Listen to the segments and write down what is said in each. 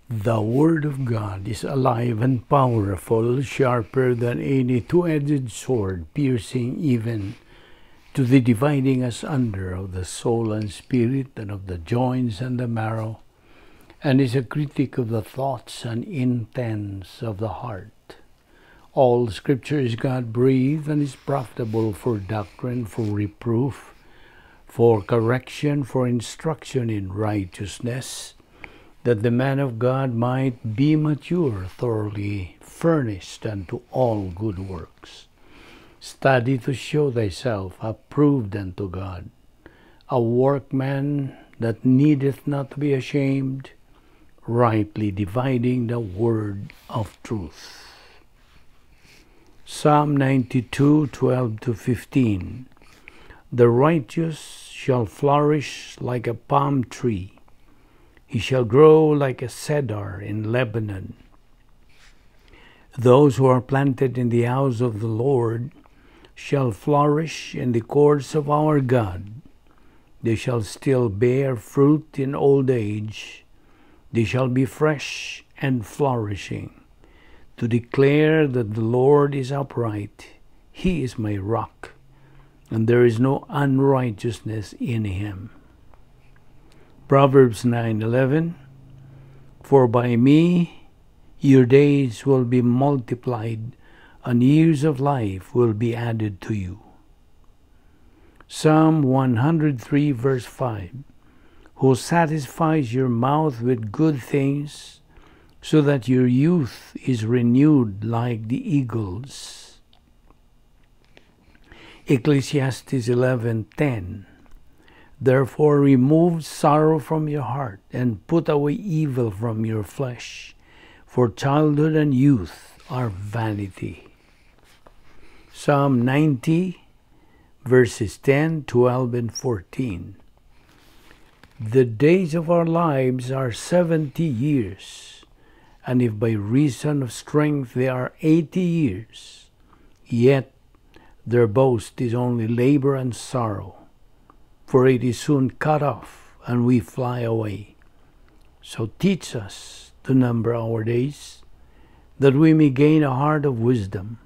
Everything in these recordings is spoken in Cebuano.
The Word of God is alive and powerful, sharper than any two-edged sword, piercing even to the dividing asunder of the soul and spirit, and of the joints and the marrow, and is a critic of the thoughts and intents of the heart. All Scripture is God-breathed and is profitable for doctrine, for reproof, for correction, for instruction in righteousness, that the man of God might be mature, thoroughly furnished unto all good works. Study to show thyself approved unto God, a workman that needeth not to be ashamed, rightly dividing the word of truth. Psalm 92:12-15. The righteous shall flourish like a palm tree. He shall grow like a cedar in Lebanon. Those who are planted in the house of the Lord shall flourish in the courts of our God. They shall still bear fruit in old age. They shall be fresh and flourishing, to declare that the Lord is upright. He is my rock, and there is no unrighteousness in him. Proverbs 9:11. For by me your days will be multiplied, and years of life will be added to you. Psalm 103 verse 5. Who satisfies your mouth with good things, so that your youth is renewed like the eagles. Ecclesiastes 11:10. Therefore remove sorrow from your heart, and put away evil from your flesh, for childhood and youth are vanity. Psalm 90, verses 10, 12, and 14. The days of our lives are 70 years, and if by reason of strength they are 80 years, yet their boast is only labor and sorrow, for it is soon cut off, and we fly away. So teach us to number our days, that we may gain a heart of wisdom.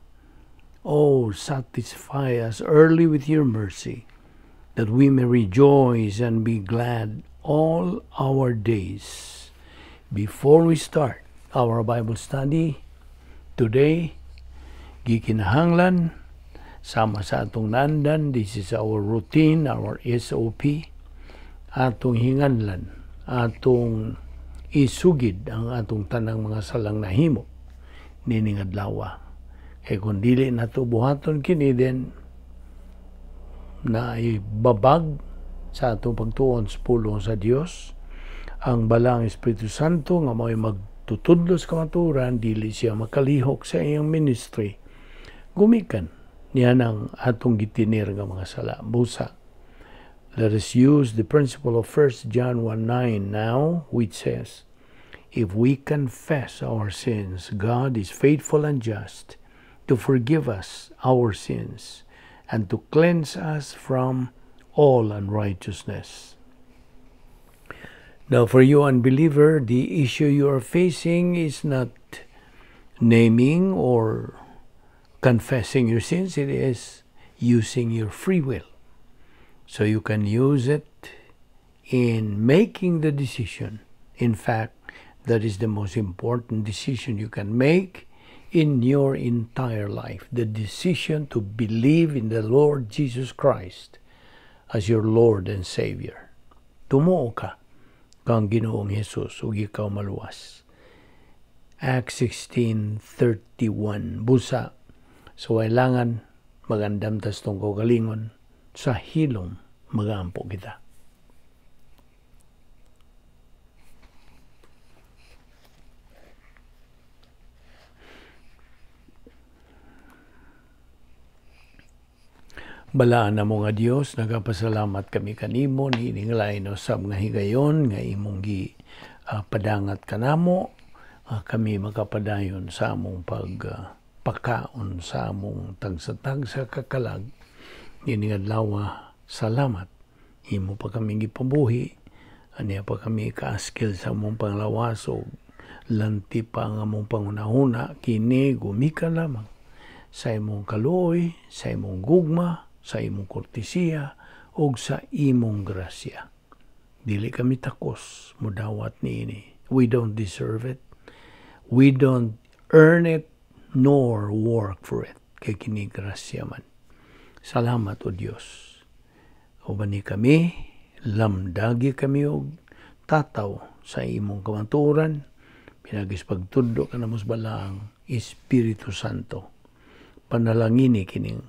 Oh, satisfy us early with your mercy, that we may rejoice and be glad all our days. Before we start our Bible study today, gikinahanglan sama sa atong nandan, this is our routine, our SOP, atong hinganlan, atong isugid ang atong tanang mga salang nahimo nining adlaw. Kay kung dili nato buhaton kini, then na ibabag sa atong pagtuon sa pulong sa Dios. Ang Balaang Espiritu Santo nga mao'y magtutudlo sa kamatuoran, dili siya makalihok sa iyang ministry gumikan niya ng atong gitinir nga mga sala. Busa, let us use the principle of 1 John 1:9 now, which says, if we confess our sins, God is faithful and just to forgive us our sins and to cleanse us from all unrighteousness. Now, for you unbeliever, the issue you are facing is not naming or confessing your sins, it is using your free will. So you can use it in making the decision. In fact, that is the most important decision you can make in your entire life. The decision to believe in the Lord Jesus Christ as your Lord and Savior. Tumuo ka kang Ginoong Jesus ug ikaw maluwas. Acts 16:31. Busa, so kailangan magandam tas tong kaugalingon sa hilom magaampo kita. Balaan na mo nga Dios, nagapasalamat kami kanimo niining lain usab nga higayon nga imong gi padangat kanamo, kami makapadayon sa among pagpakaon sa among tagsa-tagsa kakalag. Niining adlaw, salamat imo pa kami gipabuhi, aniya pa kami kaaskil sa among panglawas ug Lanti pa ang among panghunahuna, kini gumikan lamang sa imong kaluoy, sa imong gugma, sa imong kortesiya, ug sa imong grasya. Dili kami takos mudawat niini. We don't deserve it. We don't earn it nor work for it. Kay kini grasya man. Salamat, O Dios. Ubani kami, lamdagi kami og tataw sa imong kamatuoran, pinaagi sa pagtudlo kanamo sa Balaang Espiritu Santo. Panalangini kining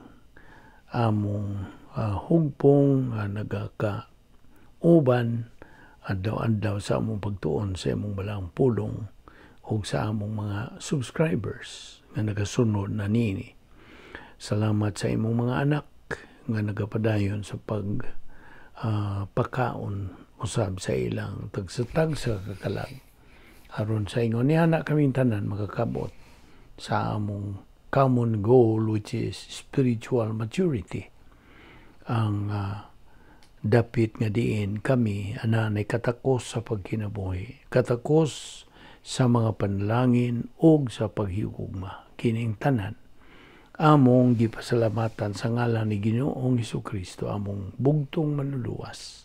among hugpong nagaka uban adlaw-adlaw sa among pagtuon sa imong balaang pulong ug sa among mga subscribers nga nagasunod na niini. Salamat sa imong mga anak nga nagapadayon sa pag pakaon usab sa ilang tagsa-tagsa kakalag. Aron sa ingon ni anak kaming tanan makakabot sa among common goal, which is spiritual maturity. Ang dapit nga diin kami ananay katakos sa pagkinabuhi, katakos sa mga panalangin ug sa paghigugma. Kining tanan among gipasalamatan sa ngalan ni Ginoong Kristo, among bugtong Manluluwas.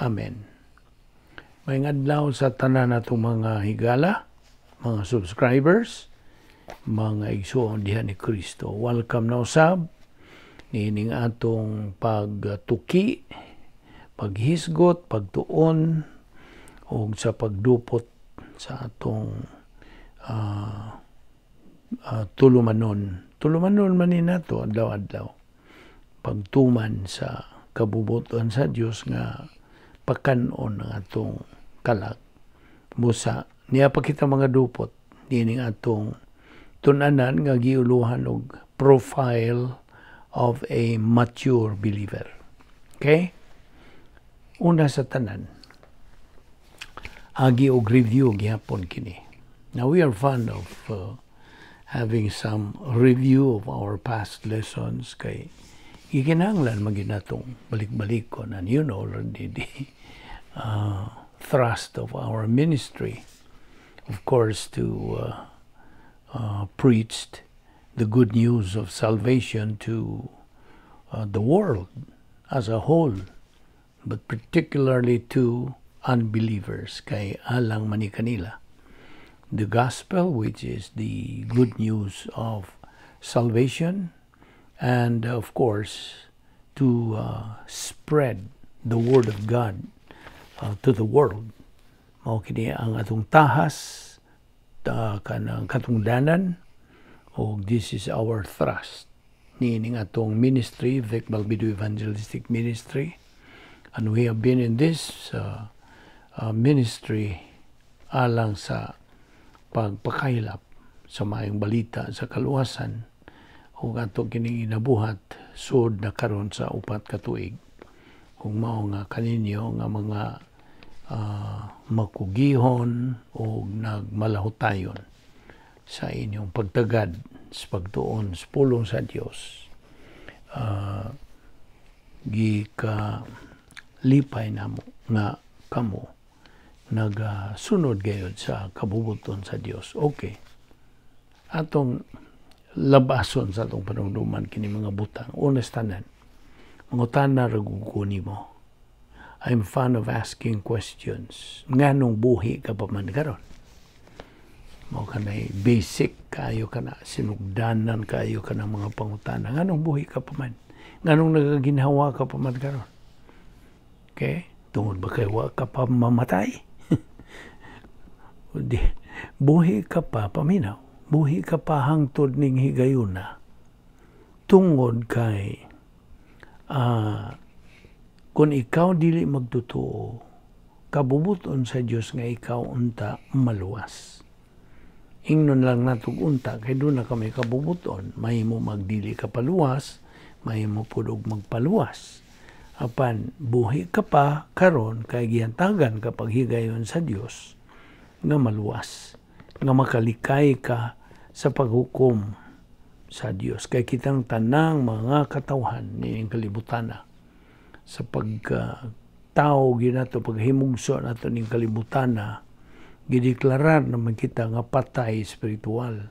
Amen. Maayong adlaw sa tanan natong mga higala, mga subscribers, mga igsuon diha ni Kristo. Welcome na usab niining atong pagtuki, paghisgot, pagtuon ug sa pagdupot sa atong tulumanon. Tulumanon man ni nato adlaw-adlaw. Pagtuman sa kabubuton sa Dios nga pakanon ang atong kalag. Busa niya pa kita mga dupot niining atong tun-anan nga giuluhan og profile of a mature believer. Okay? Una sa tanan, agi og review gihapon kini. Now, we are fond of having some review of our past lessons kay gikinahanglan man natong balik-balikon, and you know already the thrust of our ministry, of course, to preach the good news of salvation to the world as a whole, but particularly to unbelievers, kay alang man ni kanila the gospel, which is the good news of salvation, and of course to spread the word of God to the world. Mao kini ang atong tahas, kanang katungdanan, og this is our thrust niining atong ministry, Vic Balbido Evangelistic Ministry, and we have been in this ministry alang sa pagpakaylap sa maayong balita sa kaluwasan, ug ato kining ginabuhat sud na karon sa 4 ka tuig. Kung mao nga kaninyo nga mga makugihon o nagmalahutayon sa inyong pagtagad sa pagtuon sa pulong sa Dios, gika lipay namo nga kamo nagasunod gayod sa kabubuton sa Dios. Okay. Atong labason sa atong panumduman kini mga butang. Una sa tanan, mangutana ra ko nimo. I'm fond of asking questions. Nganong buhi ka pa man karon? Mao kanay basic kayo kana, sinugdanan kayo kana mga pangutana. Nganong buhi ka pa man? Nganong nagaginhawa ka pa man karon? Okay? Tungod ba kay wa ka pa mamatay? Di, buhi ka pa, paminaw. Buhi ka pa hangtod ning higayuna. Tungod kay kung ikaw dili magtotoo, kabubuton sa Dios nga ikaw unta maluwas. Ingnon lang natog unta kay duna kami kabubuton, mahimo magdili ka paluwas, mahimo pud og magpaluwas. Apan buhi ka pa karon kay gihantagan ka paghigayon sa Dios nga maluwas, nga makalikay ka sa paghukom sa Dios. Kay kitang tanang mga katawhan nining kalibutana, sa pagtao ginato, paghimugso nato ning kalibutana, Gideklarar naman kita nga patay espiritual.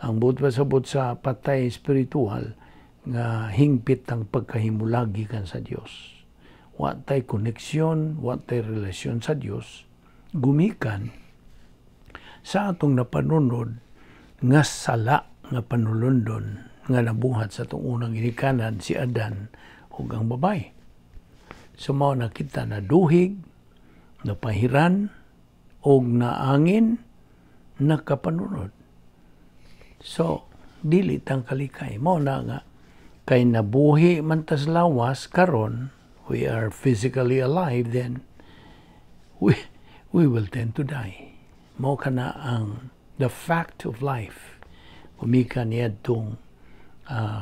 Ang buot pasabot sa patay espiritual nga hingpit ang pagkahimulagi kan sa Dios. Wa tay koneksyon, wa tay relasyon sa Dios gumikan sa atong napanunod nga sala nga panulundon nga nabuhat sa atong unang ginikanan, si Adan ug ang babaye. So mao na kita naduhig, napahiran og naangin nakapanunod. So dili tang kalikay. Mao na nga kay nabuhi man tas lawas karon, we are physically alive, then we will tend to die. Mao kana ang the fact of life. Gumikan niadtong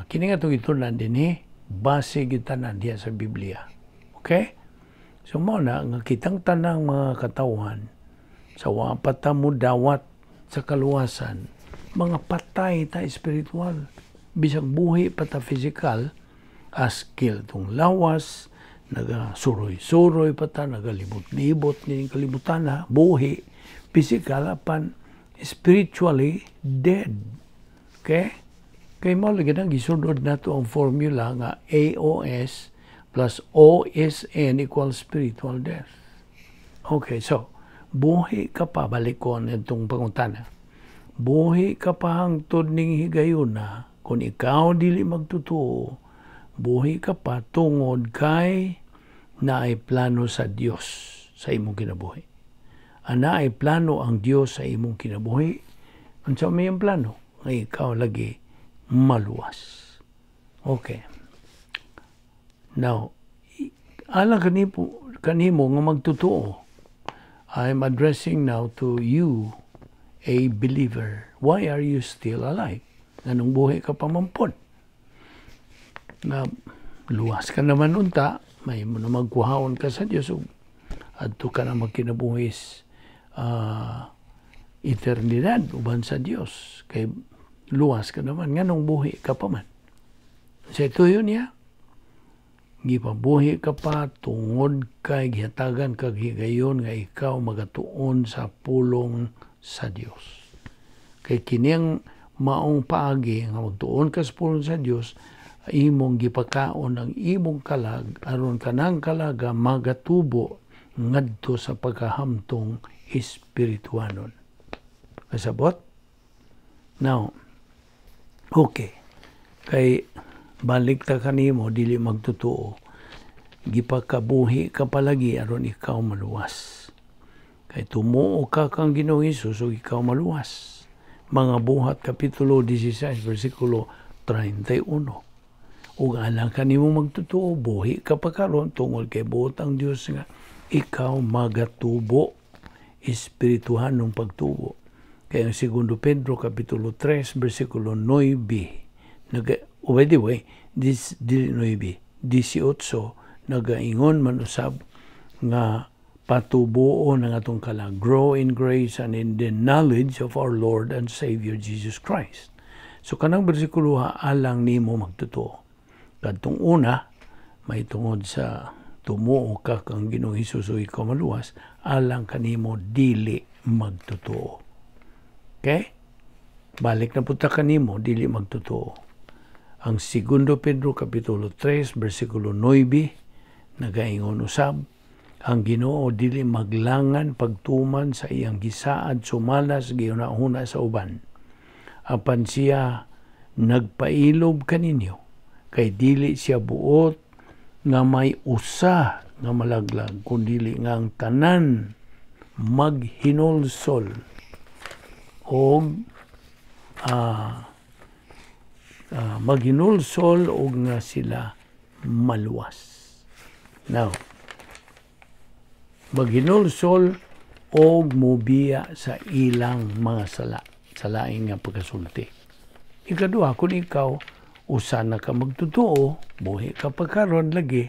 kini nga itong gitun-an dinhi, base gitanan diha sa Biblia. Okay? So mao na nga kitang tanang mga katawhan sa wa pa ta mo dawat sa kaluwasan, mga patay ta espiritual. Bisag buhi pa ta physical, askil tong lawas, naga suroy-suroy pa ta, nagalibot-libot ni kalibutan ha, buhi, physical, apan spiritually dead. Okay? Kay mo lagi nang gisunod nato ang formula nga AOS plus OSN equals spiritual death. Okay, so, buhi ka pa, balik ko itong pangutana. Buhi ka pa hangtod ning higayuna, kung ikaw dili magtotoo, buhi ka pa tungod kay naay plano sa Dios sa imong kinabuhi. Naay plano ang Dios sa imong kinabuhi. Unsa may ang plano? Nga ikaw lagi maluwas. Okay. Now, alang kanimo nga magtotoo, I'm addressing now to you, a believer. Why are you still alive? Nganong buhi ka pa man pod? Na luwas ka naman unta, may mo na magkuhaon ka sa Dios ug adto ka na magkinabuhis eternidad uban sa Dios kay luwas ka naman, nganong buhi ka pa man? Sa ito yun niya, gipabuhi ka pa tungod kay gihatagan kag higayon nga ikaw magatuon sa pulong sa Dios. Kay kining maong paagi nga magtuon ka sa pulong sa Dios, imong gipakaon ang imong kalag aron kanang kalaga magatubo ngadto sa pagkahamtong espirituanon. Kasabot? Now, okay. Kay balik ta kanimo dili magtotoo. Gipakabuhi ka palagi aron ikaw maluwas. Kay tumuo ka kang Ginoong Hesus ug ikaw maluwas. Mga Buhat kapitulo 16 bersikulo 31. Ug alang kanimo magtotoo, buhi ka pa karon tungod kay buot ang Dios nga ikaw magatubo, espirituhanong pagtubo. Kaya ang Segundo Pedro kapitulo 3 bersikulo 9 naga, oh, by the way, this dili 9, 18, nagaingon man usab nga patubuon ang atong kalag, grow in grace and in the knowledge of our Lord and Savior Jesus Christ. So kanang bersikulo ha, alang nimo magtotoo. Kadtong una, may tungod sa tumuo ka kang Ginoong Hesus o ikaw maluwas, alang kanimo dili magtotoo. Okay? Balik na punta kanimo dili magtotoo. Ang Segundo Pedro kapitulo 3 bersikulo 9 nagaingon usab, ang Ginoo dili maglangan pagtuman sa iyang gisaad sumala sa gihuna-huna sa uban. Apan siya nagpailob kaninyo kay dili siya buot nga may usa nga malaglag, kundili nga ang tanan maghinulsol og maghinulsol og nga sila maluwas. Now, maghinulsol og mobiya sa ilang mga sala, sa lain nga pagkasulti. Ikaduha, kung ikaw usa na ka magtotoo, buhi ka pa karon lagi,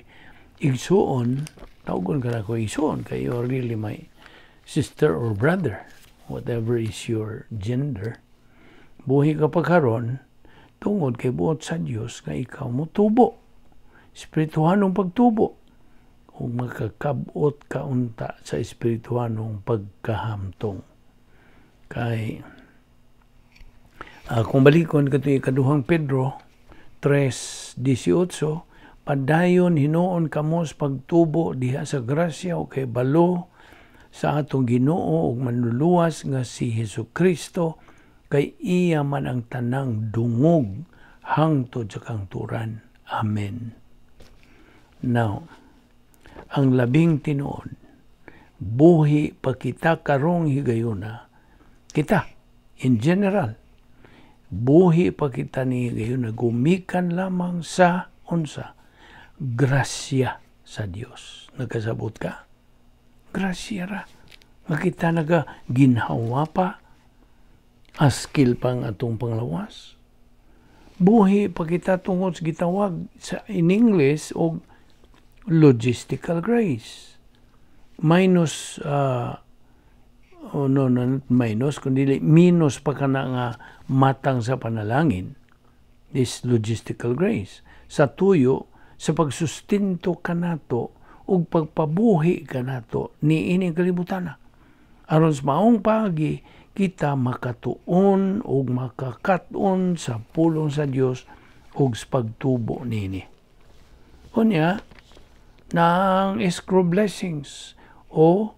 igsuon, tawgon ka na ko igsuon, kay you are really my sister or brother, whatever is your gender. Buhi ka pa karon, tungod kay buot sa Dios nga ikaw motubo. Espirituhanong pagtubo. Ug makakab-ot ka unta sa espirituhanong pagkahamtong. Kay kung balikon kato Ikaduhang Pedro 3:18, "Padayon hinuon kamo sa pagtubo diha sa grasya o kahibalo sa atong Ginoo ug Manluluwas nga si Hesus Kristo, kay iya man ang tanang dungog hangtod sa kangturan. Amen." Now, ang labing tinuod, buhi pa kita karong higayuna, kita, in general, buhi pa kita ni higayuna, gumikan lamang sa unsa? Grasya sa Dios. Nagkasabot ka? Grasya ra. Nga kita naga ginhawa pa, askil pang atong panglawas. Buhi pa kita tungod sa gitawag sa in English og logistical grace. Minus, oh no, not minus, kundi minus pa kana nga matang sa panalangin, this logistical grace. Sa tuyo, sa pagsustento kanato ug pagpabuhi kanato ni ining kalibutan. Aron sa maong paagi kita makatuon ug makakat-on sa pulong sa Dios ug sa pagtubo nini. Unya, nang escrow blessings o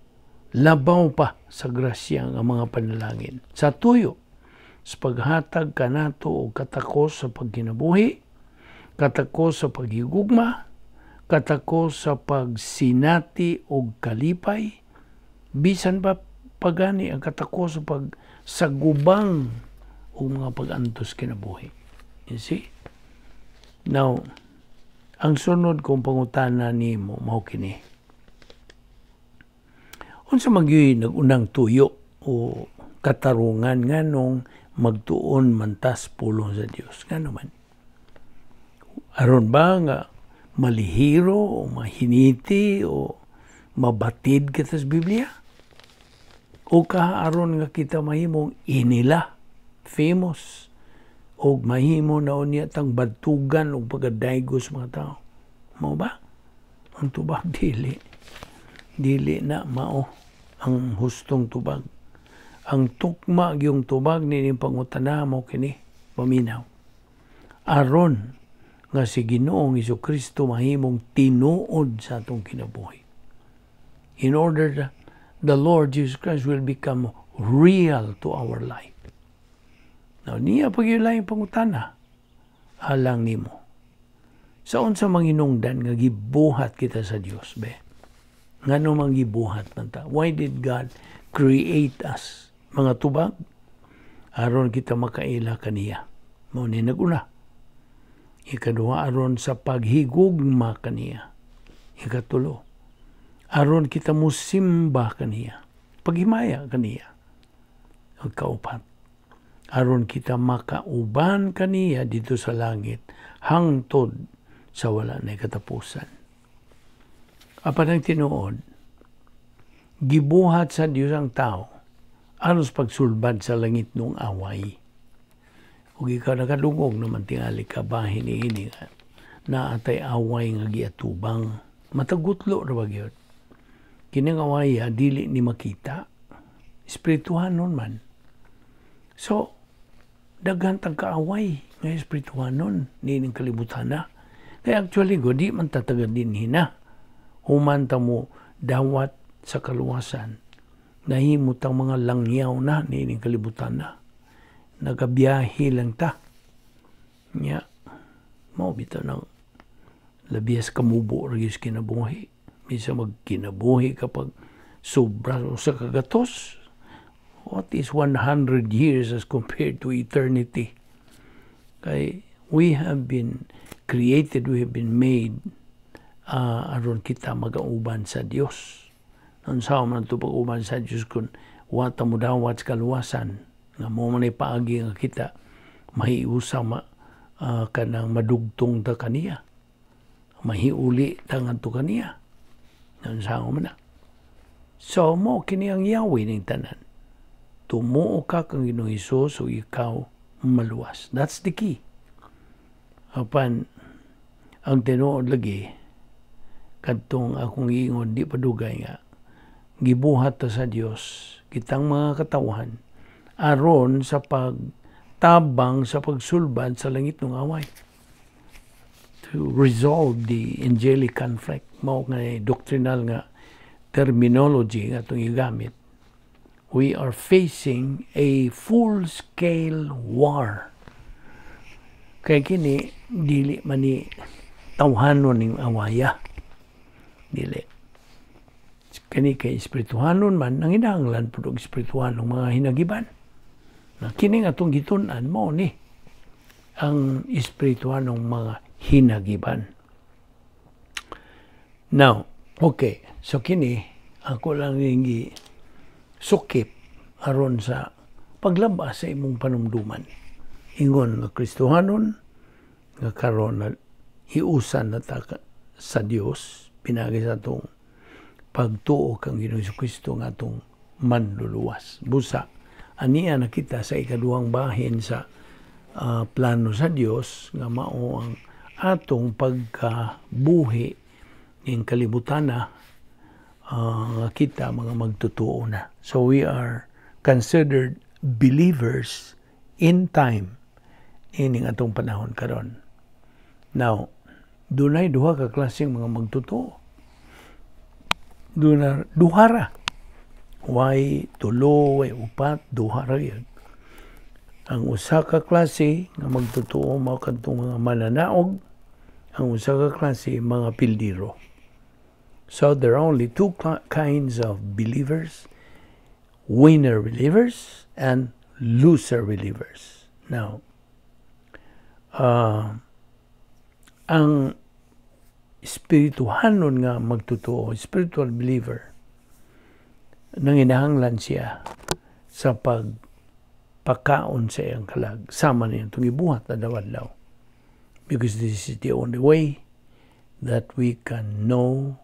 labaw pa sa grasya nga mga panalangin. Sa tuyo, sa paghatag kanato og katakos sa pagkinabuhi, katakos sa paghigugma, katakos sa pagsinati og kalipay, bisan pa pagani ang katakos sa pagsagubang o mga pag-antos kinabuhi. You see? Now, ang sunod kong pangutana nimo mao kini. Unsa man gyud nag-unang tuyo o katarungan nganong magtuon man tas pulong sa Dios? Ngano man? Aron ba nga malihiro o mahiniti o mabatid kita sa Biblia? O ka aron nga kita mahimong inila, famous, o mahimo na unya tang badtugan og pagadaygos mga tao? Mao ba? Ang tubag, dili. Dili na mao ang hustong tubag. Ang tukma yung tubag ni pangutana mo kini paminaw. Aron nga si Ginoong Kristo mahimong tinuod sa atong kinabuhi. In order that the Lord Jesus Christ will become real to our life. Now, niya pag pangutana, alang nimo. Sa unsa manginungdan nga gibuhat kita sa Dios be? Ngano man gibuhat man ta? Why did God create us? Mga tubag aron kita makaila kaniya. Mao ni naguna. Ikaduha, aron sa paghigugma kaniya. Ikatulo, aron kita musimba kaniya. Paghimaya kaniya. Ang kaupat, aron kita makauban kaniya dito sa langit hangtod sa wala na katapusan. Apan ang tinuod, gibuhat sa Dios ang tao aron pagsulbad sa langit nung away. Ug ikaw nakadungog naman tingali ka bahin ini nga naatay away nga giatubang. Matagutlo ra ba gyud? Kining away dili ni makita. Espirituhanon man. So, daghan tang kaaway nga espirituhanon niining kalibutan na. Kaya actually, go, di man tataga din hina. Human ta mo dawat sa kaluwasan, nahimo tang mga langyaw na niining kalibutan na. Nagabiyahe lang ta. Nya, mao bitaw nang labias kamubo ra gyud kinabuhi. Bisa magkinabuhi kapag sobra sa kagatos. What is 100 years as compared to eternity? Kay we have been created, we have been made aron kita magauban sa Dios. Unsa man ito pag-uban sa Dios kung wa ta mo dawat sa kaluwasan nga mo man paagi nga kita mahiusa ma, kanang madugtong ta kaniya, mahiuli ta ngadto kaniya? Unsa man na? So mo kini ang yawi ning tanan: tumuo ka kang Ginoong Hesus o ikaw maluwas. That's the key. Apan ang tinuod lagi, Kadtong akong giingon di pa dugay nga gibuhat ta sa Dios kitang mga katawhan aron sa pagtabang sa pagsulbad sa langitnong away, to resolve the angelic conflict. Mao nga doctrinal nga terminology nga atong gigamit. We are facing a full-scale war. Kay kini dili man ni tawhanon ning awaya. Dili. Kani kay espirituhanon man, nanginahanglan pud og espirituhanong mga hinagiban. Na kini nga atong gitun-an mao ni ang espirituhanong mga hinagiban. Now, okay. So kini ako lang ning sukip aron sa paglabas sa imong panumduman. Ingon nga Kristohanon nga karon na hiusan na ta sa Dios pinagi sa atong pagtuo kang Ginoong Kristo nga atong manluluwas. Busa aniya nakita sa ikaduhang bahin sa plano sa Dios nga mao ang atong pagkabuhi ning kalibutan na nga kita mga magtutuo na. So we are considered believers in time ining atong panahon karon. Now, dunay duha ka klaseng mga magtutuo. Duna duha ra. Way tulo, way upat, duha ra yun. Ang usa ka klase nga magtutuo mao kadtong mga mananaog, ang usa ka klase mga pildiro. So there are only two kinds of believers: winner believers and loser believers. Now, ang espirituhanon nga magtotoo, spiritual believer, nanginahanglan siya sa pagpakaon sa iyang kalag. Sama niya itong ibuhat na adlaw. Because this is the only way that we can know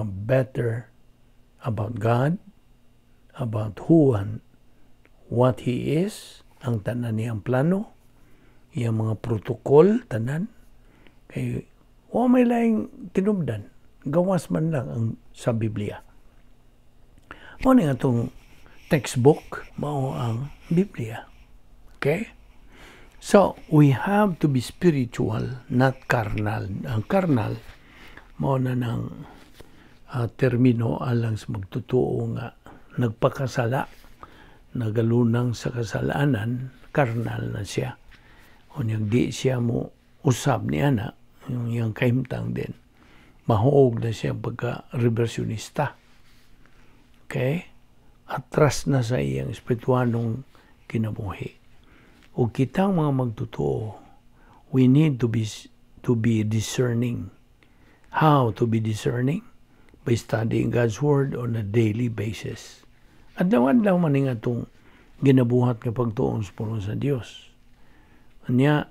better about God, about who and what He is, ang tanan niyang plano, iyang mga protocol, tanan. Kay wa may laing tinubdan, gawas man lang ang sa Biblia. Mao ni atong textbook, mao ang Biblia. Okay? So, we have to be spiritual, not carnal. Ang carnal, mao na ng termino alang sa magtotoo nga nagpakasala, nagalunang sa kasalanan, karnal na siya. O niyang di siya mo usab ni ana, yung iyang kahimtang din. Mahuog na siya pagka reversionista. Okay? Atras na sa iyang espirituanong kinabuhi. O kitang mga magtotoo, we need to be discerning. How to be discerning? By studying God's Word on a daily basis. Adlaw-adlaw man nga itong ginabuhat nga pagtuon sa pulong sa Dios. Anya,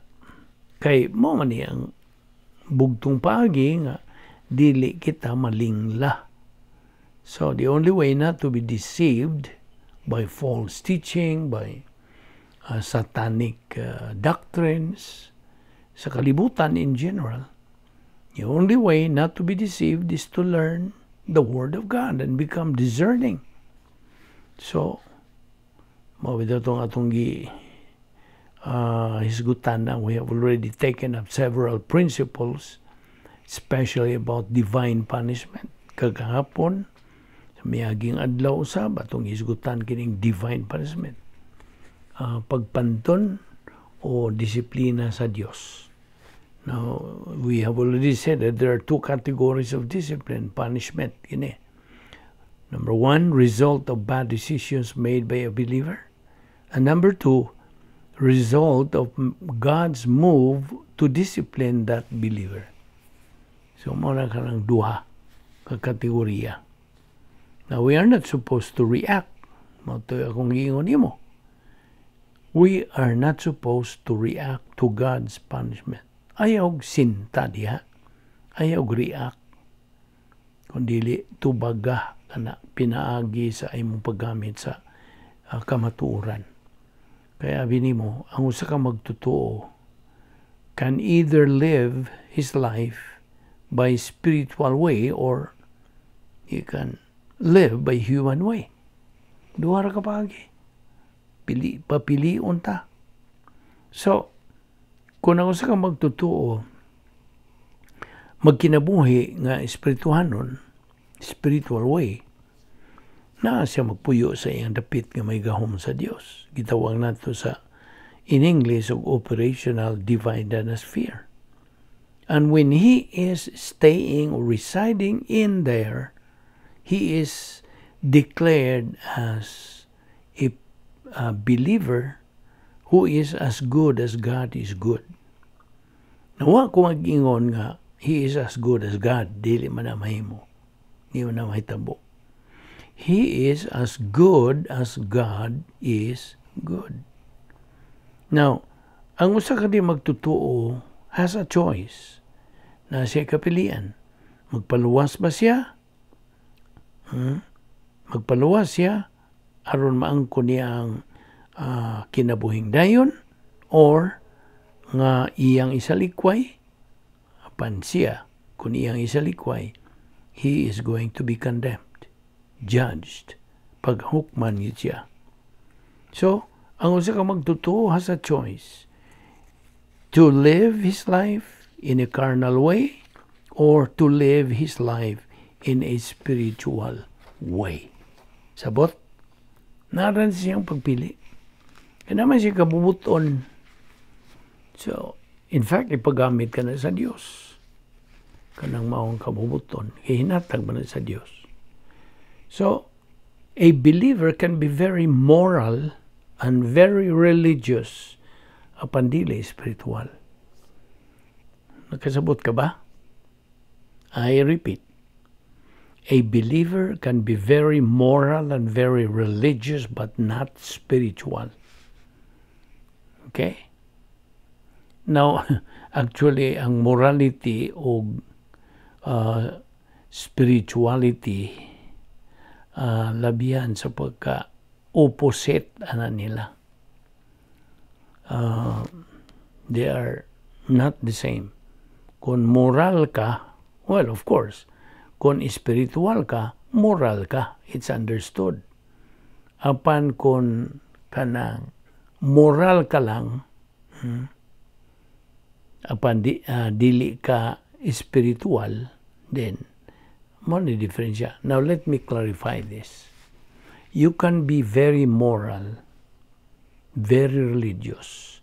kay mao man ni ang bugtong paagi nga dili kita malingla. So the only way not to be deceived by false teaching, by satanic doctrines, sa kalibutan in general, the only way not to be deceived is to learn the Word of God and become discerning. So, mao itong atong gi hisgutan na we have already taken up several principles, especially about divine punishment. Kagahapon, sa miaging adlaw usab, atong hisgutan kining divine punishment. Pagpanton o disiplina sa Dios. Now, we have already said that there are two categories of discipline, punishment. Kini. Number one, result of bad decisions made by a believer. And number two, result of God's move to discipline that believer. So, mao na kanang duha ka kategorya. Now, we are not supposed to react. Mao to akong giingon nimo. We are not supposed to react to God's punishment. Ayaw sinta diha. Ayaw react. Kung dili tubaga kana pinaagi sa imong paggamit sa kamatuoran. Kaya nimo, ang usa ka magtotoo can either live his life by spiritual way or he can live by human way. Duha ra ka paagi. Pili, papilion ta. So, kung ang usa ka magtutuo magkinabuhi nga espirituhanon, spiritual way, na siya magpuyo sa iyang dapit nga may gahom sa Dios. Gitawag nato sa in English og operational divine sphere. And when he is staying or residing in there, he is declared as a believer who is as good as God is good. Nawa ko mag-ingon nga he is as good as God, dili man na mahimo. Di man na mahitabo. He is as good as God is good. Now, ang usa ka di magtutuo has a choice na siya kapilian. Magpaluwas ba siya? Magpaluwas siya aron maangkon niya ang kinabuhing dayon or nga iyang isalikway? Apan siya, kung iyang isalikway, he is going to be condemned, judged, paghukman gyud siya. So ang usa ka magtotoo has a choice to live his life in a carnal way or to live his life in a spiritual way. Sabot? Naran siyang pagpili. Kaya naman siya kabubuton. So, in fact, ipagamit ka na sa Dios. Kanang maong kabubuton. Kaya hinatag man na sa Dios. So, a believer can be very moral and very religious apan dili spiritual. Nakasabot ka ba? I repeat. A believer can be very moral and very religious but not spiritual. Okay? Now, actually, ang morality o spirituality labihan sa pagka opposite ana nila. They are not the same. Kung moral ka, well, of course, kung spiritual ka, moral ka. It's understood. Apan kung kanang moral ka lang, apan dili ka spiritual, then mao ni diferensya. Now let me clarify this. You can be very moral, very religious,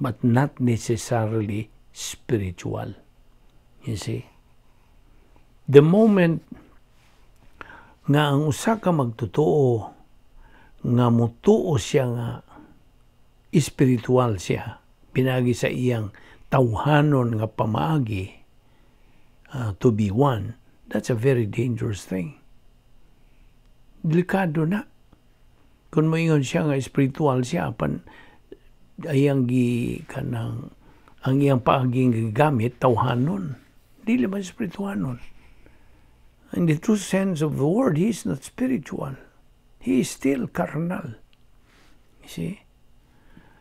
but not necessarily spiritual. You see? The moment nga ang usa ka magtotoo nga mutuo siya nga spiritual siya pinagi sa iyang tawhanon nga pamaagi to be one, that's a very dangerous thing. Delikado na. Kung moingon siya nga spiritual siya, apan ayang gi kanang ang iyang paaging gigamit tawhanon, dili man spiritualon. In the true sense of the word, he is not spiritual. He is still carnal. You see?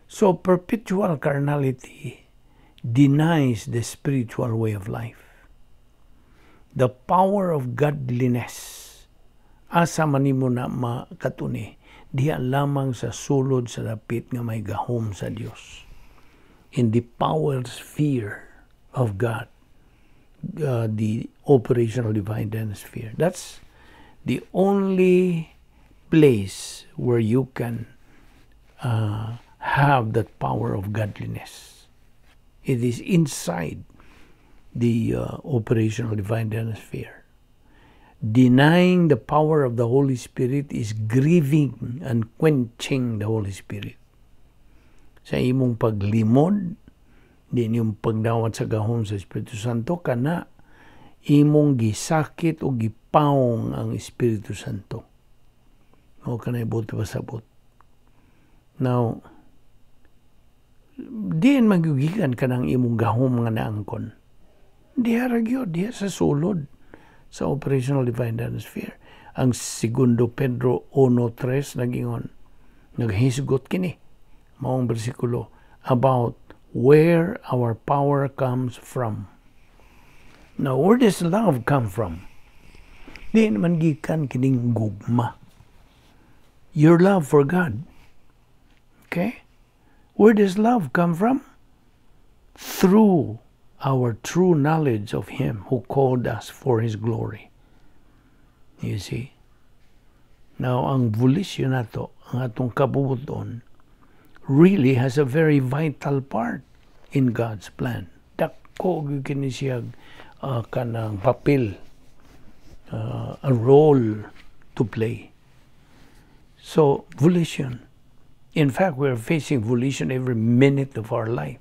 So perpetual carnality denies the spiritual way of life. The power of godliness, asa man nimo na makatuni? Diha lamang sa sulod sa dapit nga may gahom sa Dios. In the power sphere of God, the operational divine sphere. That's the only place where you can have that power of godliness. It is inside the operational divine sphere. Denying the power of the Holy Spirit is grieving and quenching the Holy Spirit. Sa imong paglimod, din yung pagdawat sa gahom sa Espiritu Santo, kana imong gisakit o gipaong ang Espiritu Santo. O kanay buot pasabot. Now, diin magyugikan ka ng imong gahom nga naangkon? Diha ra gyud, diha sa sulod sa operational divine sphere. Ang Segundo Pedro 1.3 nagingon, naghisgot kini, maong bersikulo, about where our power comes from. Now, where does love come from? Diin man gikan kining gugma? Your love for God. Okay? Where does love come from? Through our true knowledge of Him who called us for His glory. You see? Now, ang volition nato, ang atong kabubuton, really has a very vital part in God's plan. Dako gyud kini siya kanang papel, a role to play. So, volition. In fact, we are facing volition every minute of our life.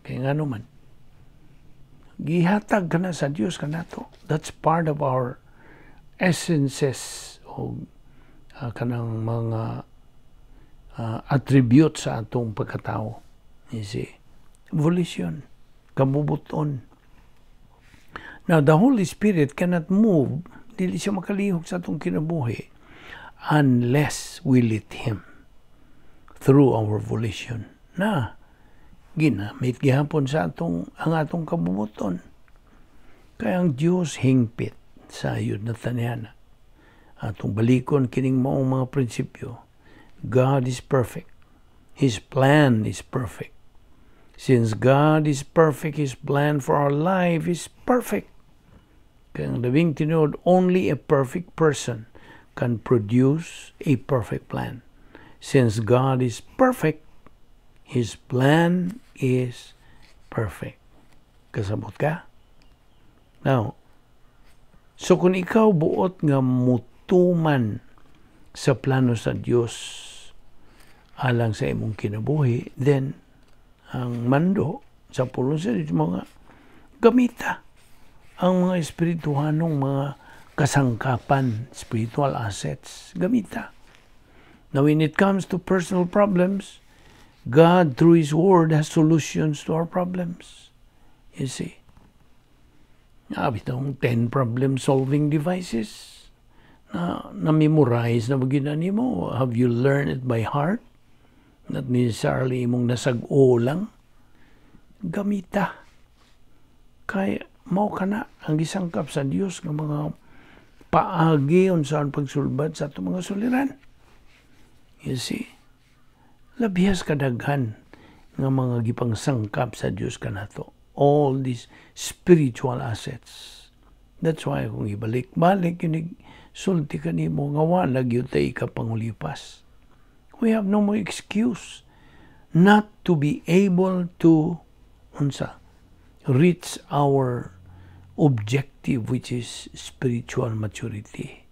Kaya nga naman, gihatag ka na sa Dios kanato. That's part of our essences o kanang mga attributes sa atong pagkatao. You see? Volition. Kabubuton. Now, the Holy Spirit cannot move, dili siya makalihok sa atong kinabuhi unless we let Him through our volition. Na, ginamit gihapon sa atong ang atong kabubuton. Kaya ang Diyos hingpit sa ayod na tanihana. Atong balikon kining maong mga prinsipyo. God is perfect. His plan is perfect. Since God is perfect, His plan for our life is perfect. Kaya ang labing tinuod, only a perfect person can produce a perfect plan. Since God is perfect, His plan is perfect. Kasabot ka? Now, so kung ikaw buot nga mutuman sa plano sa Dios alang sa imong kinabuhi, then ang mando sa pulong sa Diyos, mga gamita ang mga espirituhanong mga kasangkapan, spiritual assets, gamita. Now, when it comes to personal problems, God, through His Word, has solutions to our problems. You see? Bitong 10 problem-solving devices na na-memorize na ba mo? Have you learned it by heart? Not necessarily imong nasag-o lang. Gamita. Kay mao kana ang gisangkap sa Dios nga mga paagi unsaon pagsulbad sa atong mga suliran. You see? Labihas kadaghan nga mga gipangsangkap sa Dios kanato. All these spiritual assets. That's why kung ibalik-balik yun, sulti kanimo nga wala gyud tay ikapangulipas. We have no more excuse not to be able to unsa reach our objective, which is spiritual maturity.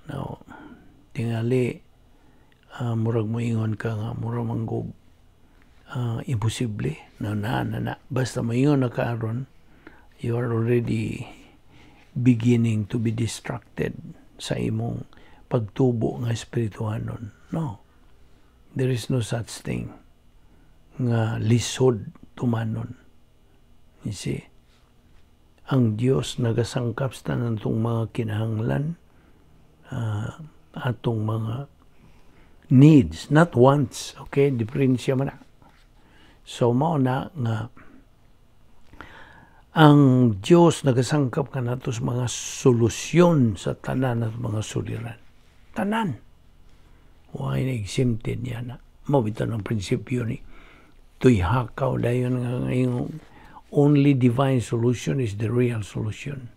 Now, tingali murag moingon ka nga murag manggug imposible na na na na. Basta moingon na ka aron, you are already beginning to be distracted sa imong pagtubo nga espirituhanon. No. There is no such thing nga lisod tumanon. You see? Ang Dios nagasangkap sa tanan atong mga kinahanglan, atong mga needs, not wants. Okay? Diferensya man na. So, mao na nga ang Diyos nagasangkap kanato sa mga solusyon sa tanan at mga suliran. Tanan. Way na exempted niya na. Mao bitaw ng prinsipyo ni Tuyhakaw dayon nga ngayong only divine solution is the real solution.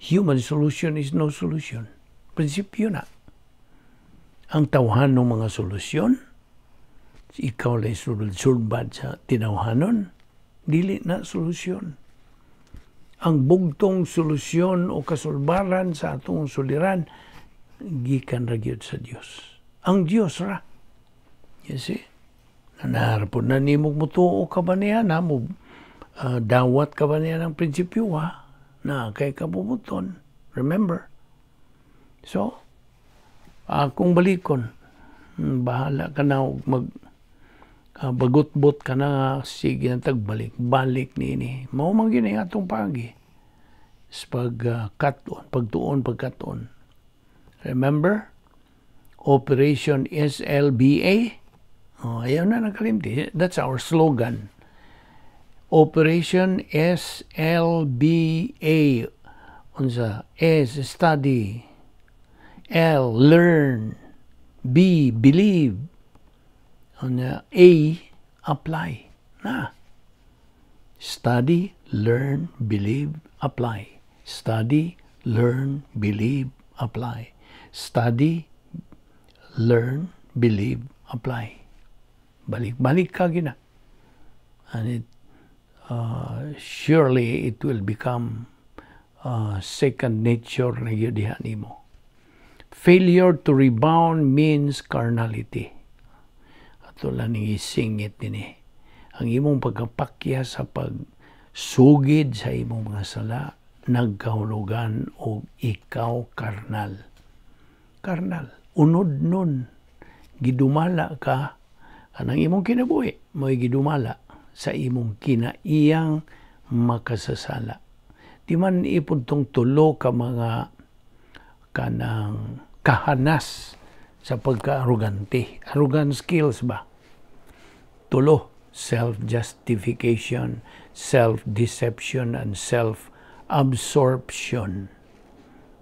Human solution is no solution. Prinsipyo na. Ang tawhan ng mga solusyon, ikaw lang sulbad sa tinawhanon, dili na solusyon. Ang bugtong solusyon o kasulbaran sa atong suliran gikan ra gyud sa Dios. Ang Dios ra. You see? Nanarapon na nimo, mutuo ka ba niya na mo dawat ka ba niya ng prinsipyo ha na kay kabubuton. Remember? So, akong balikon, bahala ka na mag bagot-bot ka na, sige na tagbalik balik niini. Mao man gini atong pagi sa pag kat-on, pagtuon, pagkat-on. Remember Operation SLBA? Oh, ayaw na nakalimti. That's our slogan. Operation SLBA. Unsa? S, study. L, learn. B, believe. Unya, A, apply. Na. Study, learn, believe, apply. Study, learn, believe, apply. Study, learn, believe, apply. Balik-balik ka gina. And surely it will become second nature na gyud diha nimo. Failure to rebound means carnality. Ato lang ning isingit dinhi. Ang imong pagkapakya sa pagsugid sa imong mga sala nagkahulugan og ikaw karnal. Karnal. Unod nun, gidumala ka anang imong kinabuhi, mo'y gidumala sa imong kinaiyang makasasala. Di man ipod tong tulo ka mga kanang kahanas sa pagka-arugante. Arrogant skills ba? Tulo: self-justification, self-deception, and self-absorption.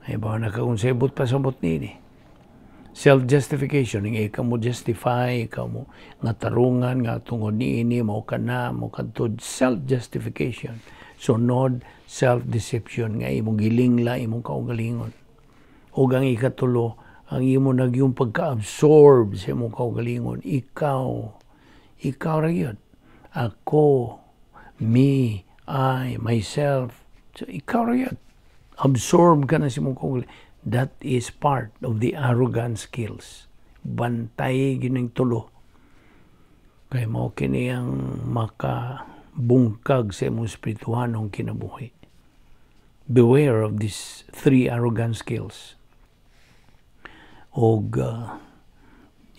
Ay ba, nakakonsebot pa sa nini. Self-justification, nga ikaw mo justify, ikaw mo nga tarungan, nga tungod niini, mo ka na, mo kadtod, self-justification. Sunod, self-deception, nga imong gilingla, imong kaugalingon. Ug ang ikatulo, ang imo nagyung pagka-absorb sa imong kaugalingon, ikaw, ikaw ra gyud. Ako, me, I, myself. So, ikaw ra gyud. Absorb ka na sa imong kaugalingon. That is part of the arrogant skills. Bantay gining tulo. Kay mao kini ang makabungkag sa imong espirituhanong kinabuhi. Beware of these three arrogant skills. Og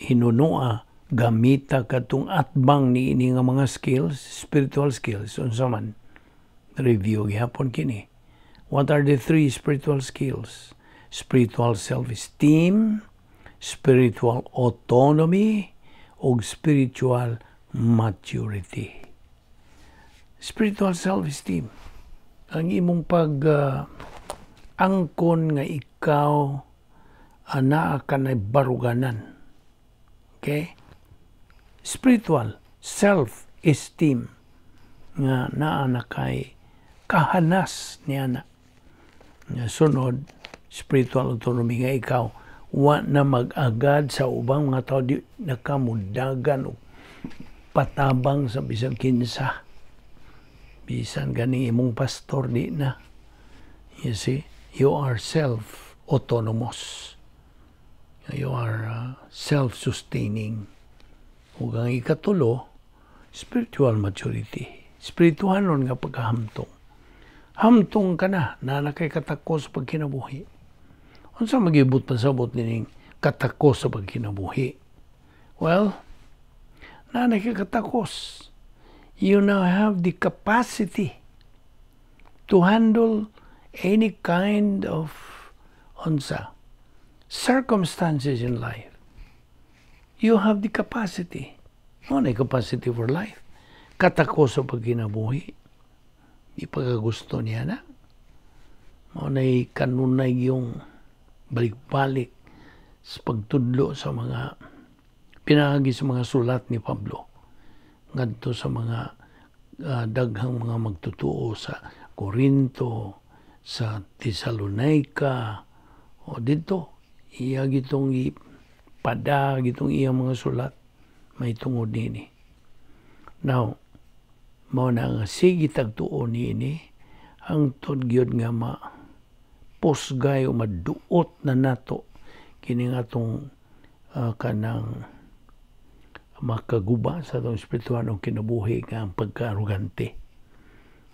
hinunoa gamita katong atbang ni ini nga mga skills, spiritual skills, unsa man? Review gihapon kini. What are the three spiritual skills? Spiritual self-esteem, spiritual autonomy, ug spiritual maturity. Spiritual self-esteem. Ang imong pag angkon nga ikaw anaa ka na baruganan. Okay? Spiritual self-esteem nga naa na kay kahanas niya na. Nga sunod, spiritual autonomy nga ikaw wa na mag-agad sa ubang mga tao, di nakamudagan o patabang sa bisan kinsa. Bisan gani imong pastor, di na. You see, you are self-autonomous. You are self-sustaining. Ug ang ikatulo, spiritual maturity. Spiritualon nga pagkahamtong. Hamtong ka na, na kay katakos sa pagkinabuhi. Unsa magibot pasabot nining katakos sa pagkinabuhi? Well, naa na kay katakos. You now have the capacity to handle any kind of unsa circumstances in life. You have the capacity. Mao na capacity for life. Katakos sa pagkinabuhi. Di pagkagusto niya na. Mao na kanunay yung balik-balik sa pagtudlo sa mga pinaagi sa mga sulat ni Pablo ngadto sa mga daghang mga magtutuo sa Corinto, sa Thessalonica, o dito iya gitong ipada gitong iyang mga sulat may tungod nini. Now, mao na nga sige tagtuo niini hangtod gyud nga ma pusgay o maduot na nato kini nga atong kanang makaguba sa atong espirituhanong kinabuhi nga ang pagkaarugante.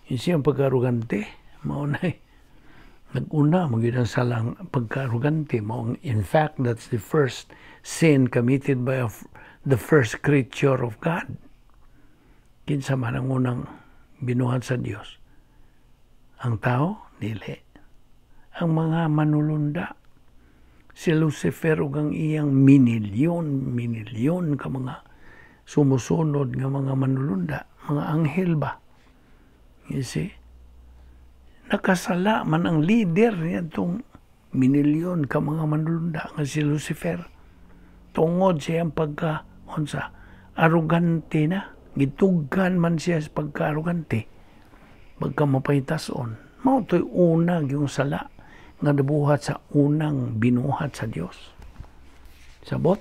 Yung siyang pagkaarugante, mao na nag-una man gyud ang salang pagkaarugante mao. In fact, that's the first sin committed by the first creature of God. Kinsa man ang unang binuhat sa Dios? Ang tao? Dili. Ang mga manulunda. Si Lucifer ug ang iyang minilyon, minilyon ka mga sumusunod nga mga manulunda, mga anghel ba? You see? Nakasala man ang leader niya itong minilyon ka mga manlunda nga si Lucifer. Tungod siyang pagka, unsa, arugante na. Gitugkan man siya sa pagka-arugante. Pagka mapahitason. Mao to'y una yung sala nga nabuhat sa unang binuhat sa Dios. Sabot?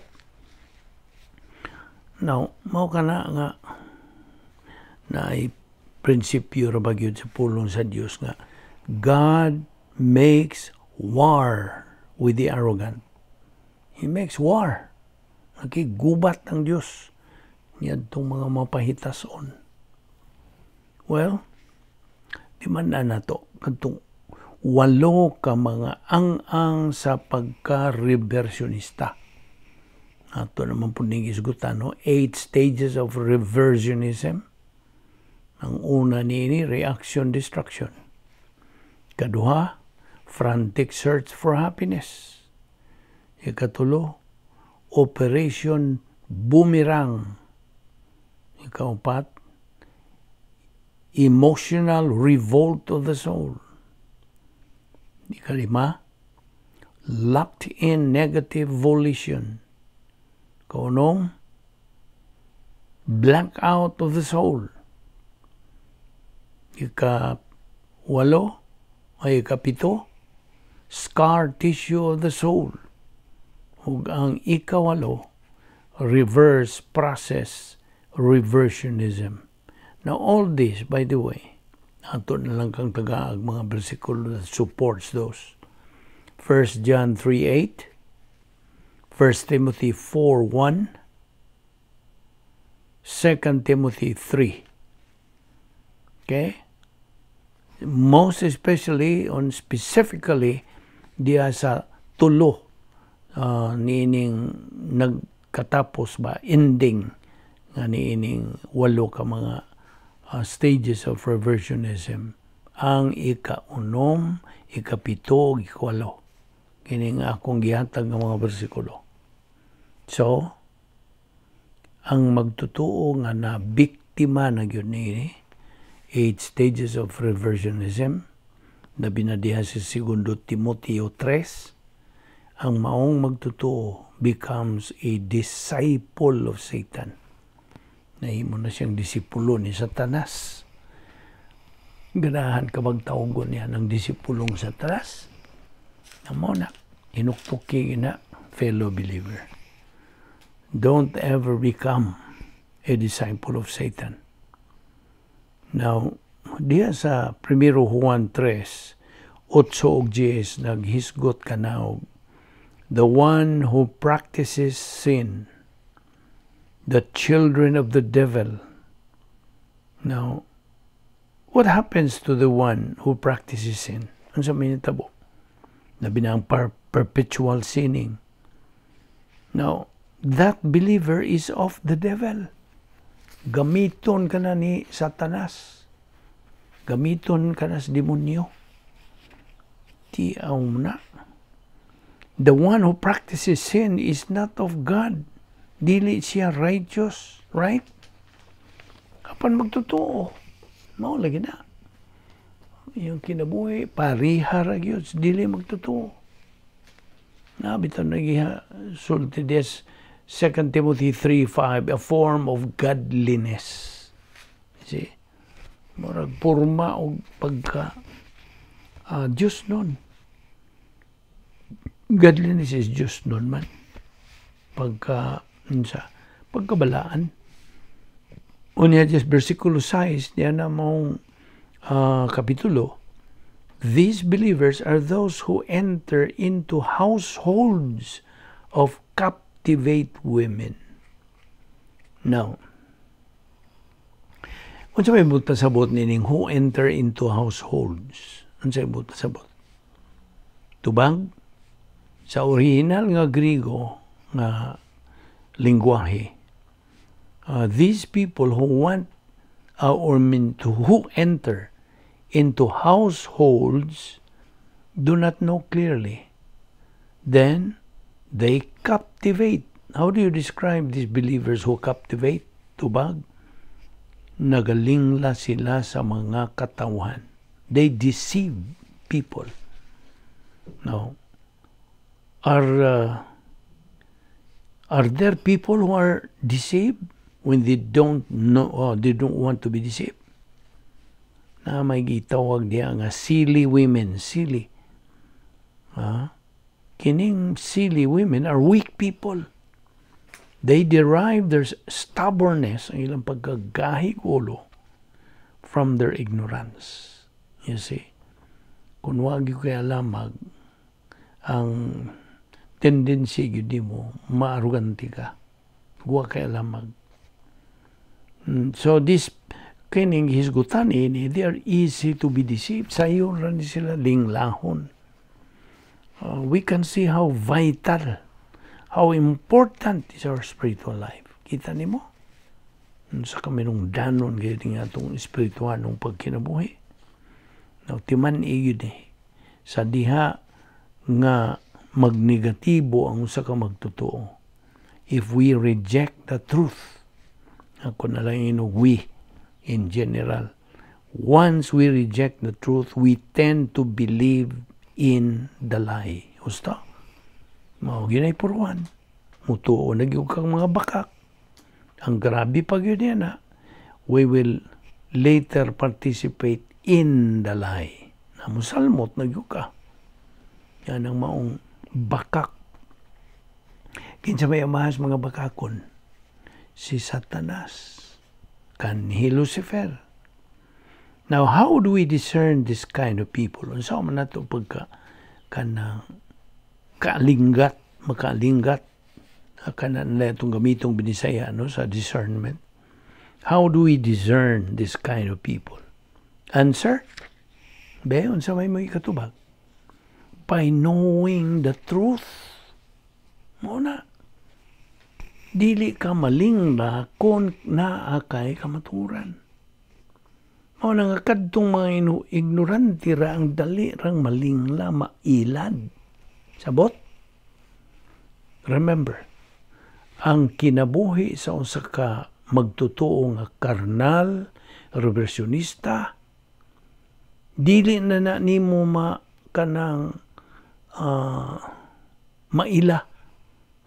Now, mao kana nga naay prinsipyo ra ba gyud sa pulong sa Dios nga God makes war with the arrogant. He makes war. Nakigubat ang Dios niadtong mga mapahitason. Well, di man na nato kadtong walo ka mga ang-ang sa pagka-reversionista. Ato naman po ning isgutan, no? Eight stages of reversionism. Ang una niini, reaction destruction. Kaduha, frantic search for happiness. Ikatulo, operation boomerang. Ikaupat, emotional revolt of the soul. Ikalima, locked in negative volition. Kaunom, blackout of the soul. Ika walo ay ikapito, scar tissue of the soul. Ug ang ikawalo, reverse process reversionism. Now all this, by the way, ato na lang kang tagaag mga bersikulo that supports those. 1 John 3:8, 1 Timothy 4:1, 2 Timothy 3. Okay? Most especially on specifically diya sa tulo niining nagkatapos ba, ending nga niining walo ka mga stages of reversionism, ang ika-unom, ikapito, ikawalo, kini nga akong gihatag nga mga bersikulo. So ang magtutuo nga na biktima na gyud niini eight stages of reversionism na binadiha sa Segundo Timoteo 3, ang maong magtutuo becomes a disciple of Satan. Nahimo na siyang disipulo ni Satanas. Ganahan ka magtawgon niya ng disipulong Satanas? Amo na, hinuktuki na, fellow believer. Don't ever become a disciple of Satan. Now, diya sa Primero Juan 3, 8 ug 10, naghisgot ka na, the one who practices sin, the children of the devil. Now, what happens to the one who practices sin? Ano sa minitabo? Labi na ang perpetual sinning. Now, that believer is of the devil. Gamiton ka na ni Satanas. Gamiton ka na sa demonyo. Ti na. The one who practices sin is not of God. Dili siya righteous, right? Apan magtotoo, mao lagi na. Yung kinabuhi, pariha ra gyud, dili magtotoo. Na bitaw nagiha sulti des 2 Timothy 3:5, a form of godliness. See? Murag porma og pagka Diyos nun. Godliness is Diyos nun man. Pagka, unsa, pagkabalaan. Unya just versikulo 6 niya na mong kapitulo, these believers are those who enter into households of captivate women. Now, unsa may buot sabot nining who enter into households? Unsa may buot sabot? Tubag sa original nga Grigo nga lingwahe, these people who want or mean to who enter into households do not know clearly. Then they captivate. How do you describe these believers who captivate? Tubag. Nagalingla sila sa mga katawhan. They deceive people. Now, are there people who are deceived when they don't know or they don't want to be deceived? Na may gitawag diya nga silly women, silly. Kining silly women are weak people. They derive their stubbornness, ang ilang pagkagahig ulo, from their ignorance. You see? Kung wa gyud kay alamag, ang tendency gyud nimo maarugante ka. Wa kay alamag. So this kining hisgutan ini, they are easy to be deceived. Sayon ra ni sila linglahon. We can see how vital, how important is our spiritual life. Kita nimo? Sa kaminungdanon gyud nga atong espiritualong pagkinabuhi. Now, timan gyud eh. Sa diha nga magnegatibo ang usa ka magtotoo. If we reject the truth, ako na lang inog we in general. Once we reject the truth, we tend to believe in the lie. Husto? Mao ginay puruan. Mutuo na gyud kang mga bakak. Ang grabe pa gyud yan, ha? We will later participate in the lie. Na musalmot na gyud ka. Yan ang maong bakak. Kinsa may amahas mga bakakon? Si Satanas. Kanhi Lucifer. Now, how do we discern this kind of people? Unsa man nato pagka kanang kaalinggat, makaalinggat kana nila itong gamitong Binisaya, no, sa discernment? How do we discern this kind of people? Answer? Be, unsa may mga ikatubag? By knowing the truth. Mao na. Dili ka malingla kung naa kay kamaturan. Mao na nga kadtong mga ignorante ra ang dali rang malingla, mailad. Sabot? Remember, ang kinabuhi sa usa ka magtotoo nga karnal, reversionista, dili na na nimo ma kanang maila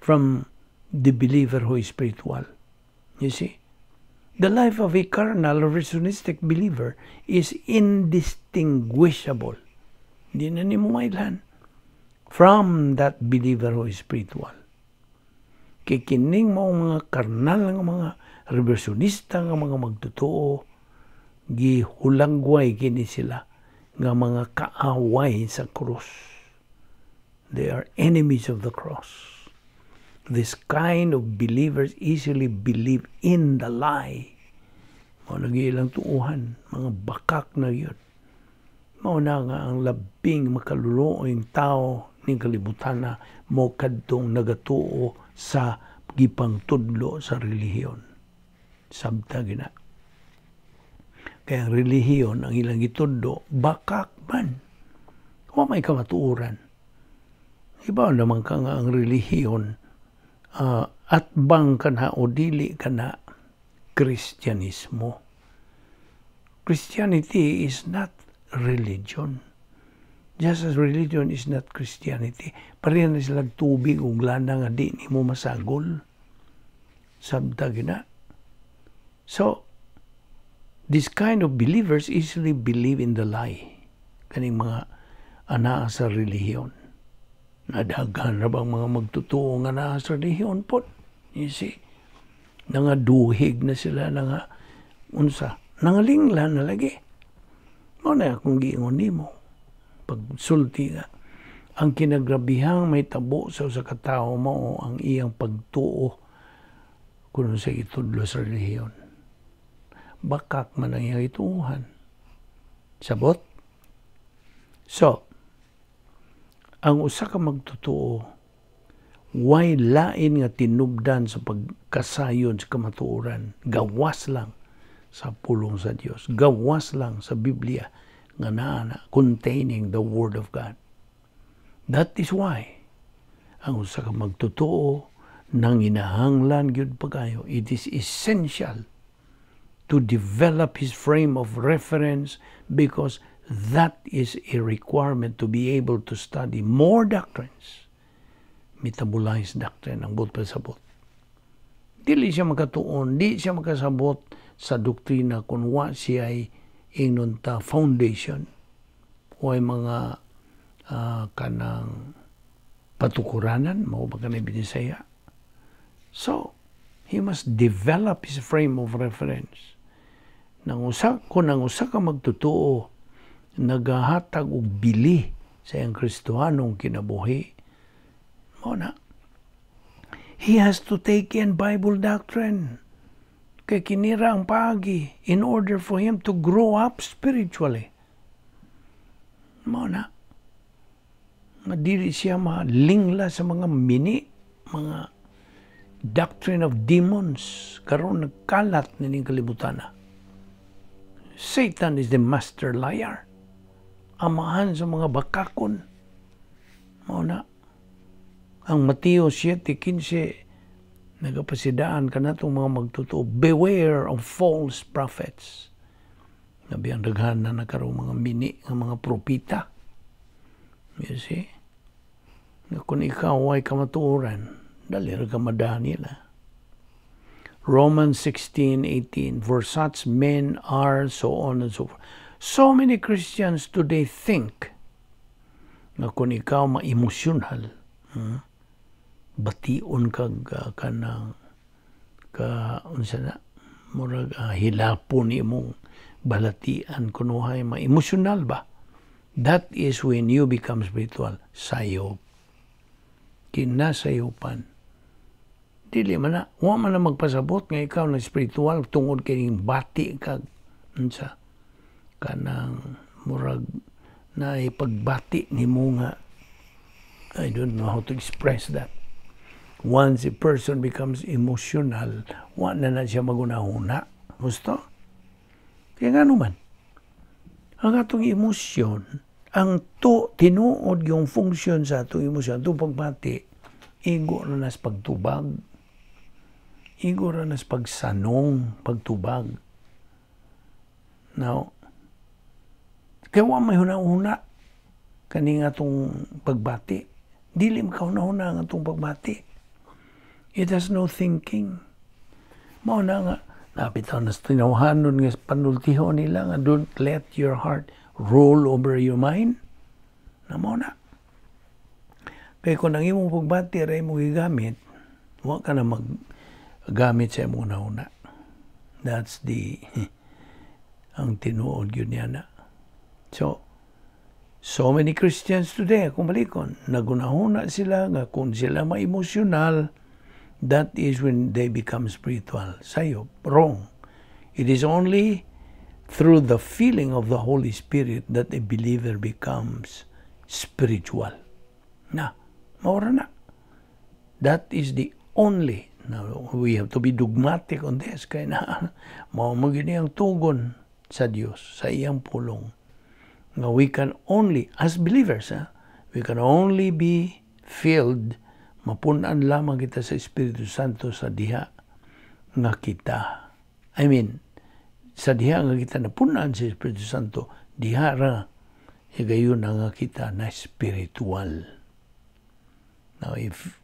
from the believer who is spiritual. You see? The life of a carnal reversionistic believer is indistinguishable. Hindi na nimo mailhan from that believer who is spiritual. Kay kining mao mga karnal nga mga reversionista nga mga magtotoo, gihulagway kini sila nga mga kaaway sa krus. They are enemies of the cross. This kind of believers easily believe in the lie. Mao na ilang tuuhan, mga bakak na yun. Mao na nga ang labing makaluluoyng tao ning kalibutan na mo kadtong nagatuo sa gipangtudlo sa relihiyon. Sabta gina. Kaya ang relihiyon, ang ilang gitudlo, bakak man. Wa may kamatuoran. Iba naman ka nga ang relihiyon at bang kana o dili kana Kristyanismo. Christianity is not religion. Just as religion is not Christianity. Pareha na sila tubig ug lana nga di nimo masagol. Sabta gina. So, this kind of believers easily believe in the lie. Kaning mga anaa sa relihiyon. Nadaghan na bang mga magtotoo nga naa sa relihiyon po? You see? Nangaduhig na sila, nga unsa, nangalingla na lagi. Mao na akong giingon nimo. Pagsulti nga, ang kinagrabihang may tabo sa usa ka tawo mao ang iyang pagtuo kuno sa itudlo sa relihiyon. Bakak man ang iyang ituuhan. Sabot? So, ang usa ka magtotoo way lain nga tinubdan sa pagkasayon sa kamatuoran, gawas lang sa pulong sa Dios, gawas lang sa Biblia nga naa na containing the Word of God. That is why ang usa ka magtotoo nang inahanglan gyud pagayo, it is essential to develop his frame of reference because that is a requirement to be able to study more doctrines. Metabolize doctrine ang buot pasabot. Dili siya makatuon, di siya makasabot sa doktrina kung wa siya ay ingnon ta foundation o ay mga kanang patukuranan, mao ba kanay Binisaya? So, he must develop his frame of reference. Nang usa, kung ang usa ka magtotoo nagahatag og bili sa iyang Kristohanong kinabuhi, mao na. He has to take in Bible doctrine. Kay kinira ang paagi in order for him to grow up spiritually. Mao na. Nga dili siya malingla sa mga mini, mga doctrine of demons karon nagkalat nining kalibutan na. Satan is the master liar. Amahan sa mga bakakon. Mao na. Ang Mateo 7:15 nagapasidaan kanatong mga magtotoo, beware of false prophets. Nabiyang daghan na nakaroon mga mini nga mga propita. You see? Nga kung ikaw ay kamatuoran, dali ra ka madahan nila. Romans 16:18, "For such men are," so on and so forth. So many Christians today think nga kung ikaw ma-emosyonal, bation kag kanang ka unsa na murag hilapon imong balatian kunuhay ma-emosyonal ba, that is when you become spiritual. Sayop, kinasayopan. Dili man na, wa man na magpasabot nga ikaw na spiritual tungod kay bati kag unsa kanang murag na ipagbati nimo nga, I don't know how to express that. Once a person becomes emotional, wa na na siya magunahuna. Gusto? Kaya nga naman, ang atong emosyon, ang to, tinuod yung function sa atong emosyon, atong pagbati, igo na nas pagtubag. Igo na nas pagsanong, pagtubag. Now, kaya wa may huna-huna kaning atong pagbati. Dili makahuna-huna ang atong pagbati. It has no thinking. Mao na nga, napitaw na sa tinawhanon nga panultiho nila nga "Don't let your heart rule over your mind." Na mao na. Kaya kung ang imong pagbati ra imong gigamit, wa ka na maggamit sa imong huna. That's the ang tinuod yun niya na. So, so many Christians today, kung balikon, nagunahuna sila nga kung sila ma-emosyonal, that is when they become spiritual. Sayop, wrong. It is only through the feeling of the Holy Spirit that a believer becomes spiritual. Na, maura na. That is the only, now, we have to be dogmatic on this, kaya na, mao ang tugon sa Dios, sa iyang pulong. Nga we can only, as believers, ha, we can only be filled, mapunan lamang kita sa Espiritu Santo sa diha nga kita. I mean, sa diha nga kita napunan sa Espiritu Santo, diha ra higayon na nga kita na spiritual. Now, if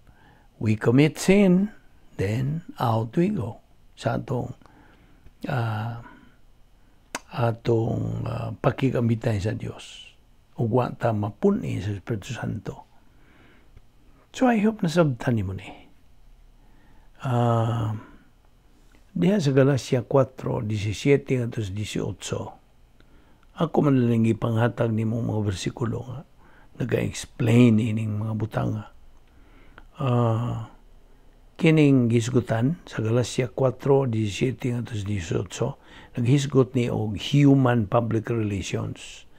we commit sin, then out we go sa atong pakigamitay sa Dios. Ug wa ta mapuni sa Espiritu Santo. So I hope nasabtan nimo ni. Diha sa Galacia 4:17 ngadto sa 18. Ako man lang ipanghatag nimo mga bersikulo nga naga-explain ining mga butanga. Kining gisgutan sa Galacia 4:17 ngadto sa 18 naghisgot ni og human public relations.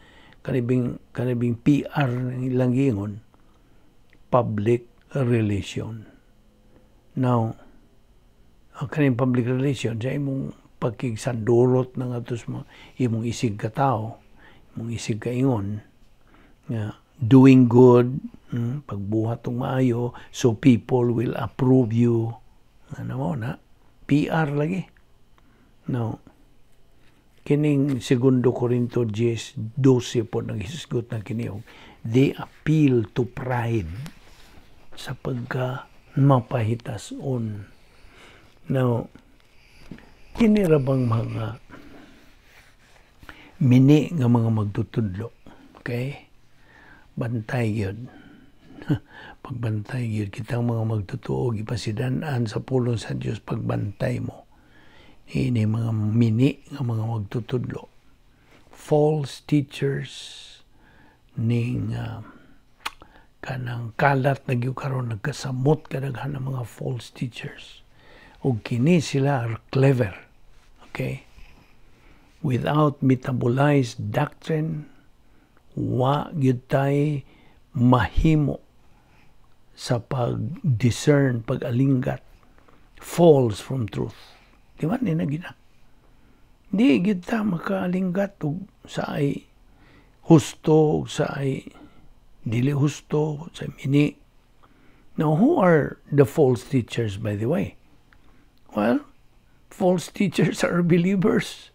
Kanibing PR ilang giingon, public relation. Now, ang kaning public relation sa imong pagkigsandurot ng atos mo imong isig ka tao, imong isig kaingon nga doing good, pagbuhat og maayo so people will approve you. Ano mo na? PR lagi. No. Kining Segundo Corinto 10:12 po naghisgot na kini, they appeal to pride sa pagka mapahitason. Now, kini ra bang mga mini nga mga magtutudlo? Okay? Bantay gyud. Pagbantay gyud kitang mga magtutuo, gipasidan-an sa pulong sa Dios, pagbantay mo. Ini mga mini nga mga magtutudlo. False teachers ning kanang kalat na gyud karon, nagkasamot kadaghan ng mga false teachers. Ug kini sila are clever. Okay? Without metabolized doctrine, wa gyud tay mahimo sa pag-discern, pag-alinggat false from truth. Di ba ni na gina? Di gyud ta makaalinggat og sa ay husto, og sa ay dili husto, sa mini. Now, who are the false teachers, by the way? Well, false teachers are believers.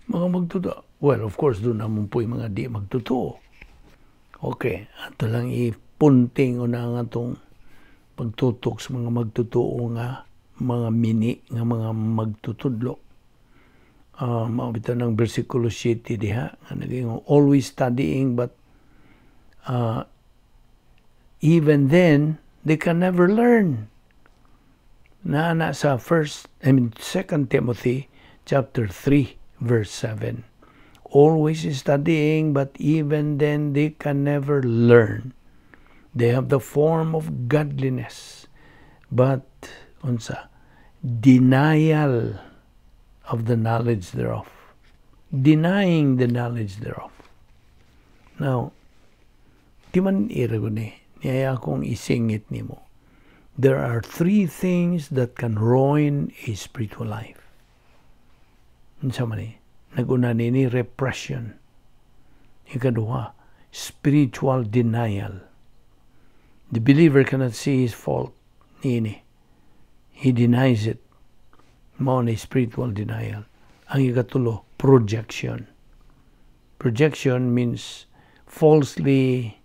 Mga magtotoo. Well, of course, duna man po'y mga di magtotoo. Okay, ato lang ipunting una nga atong pagtutok sa mga magtotoo nga mga mini nga mga magtutudlo. Mao bitaw ng versikulo 7 diha nga naging always studying, but even then they can never learn. Naa na sa first, I mean, Second Timothy chapter 3 verse 7. Always studying, but even then they can never learn. They have the form of godliness, but unsa? Denial of the knowledge thereof. Denying the knowledge thereof. Now, di man irago ni, niya akong isingit nimo. There are three things that can ruin a spiritual life. Unsa man ni? Naguna nini, repression. Ikaduha, spiritual denial. The believer cannot see his fault niini. He denies it. Mao ni spiritual denial. Ang ikatulo, projection. Projection means falsely